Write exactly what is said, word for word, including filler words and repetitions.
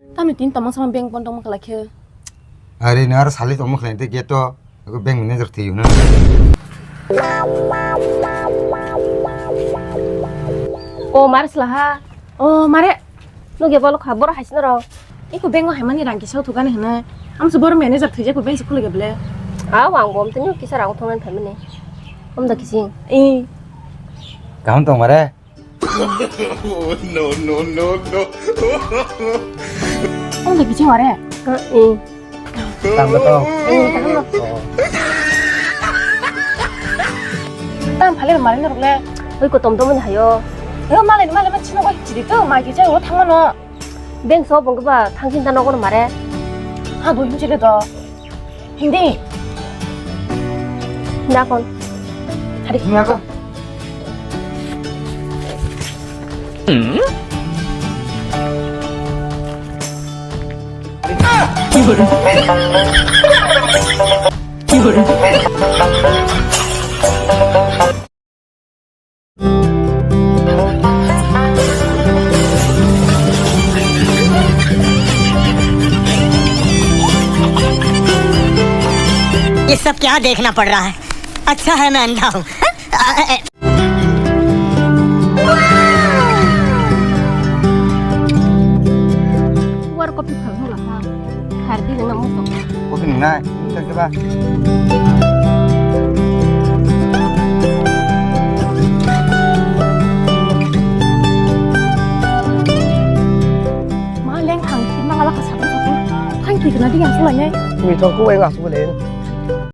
Tamni tin tongma sama bank bondo wngkha lai khe. Are no aro sali tongma khlai de gate o. Ego bank manager thwi hwnna. O mare slaha. O mare. Nugya bolo kha boro haisna rok. Eko bank o haimani rang kisa thugani hwnna. Amsa boro manager thwijak bank se khulai gable. A wang bom tini kisa rang thongna phaimani. Om da kising. E. Kaham tong mare. No, no, no, no. Ang lagi cing ware. Heeh. Tang betul. Eh, tang lo. Oh. Tang phale mari norok le. Oi ko tom tom ni hayo. Yo male male ma chino ko chiri to ma ki jai o thang no. Beng so bong ba thang sin ta no ko mare. Ha bo hin chiri to. Hindi. Nakon. Hari. Nakon. ये सब क्या देखना पड़ रहा है? अच्छा है मैं अंधा हूँ। War kopi phang hula ha. Khar di na mo. Kopi nai. Thank you ba. Ma leng thang khit ma ngala ka satung satung. Thang ki kena di yang sulai nai. Mi thok ko weng asu le.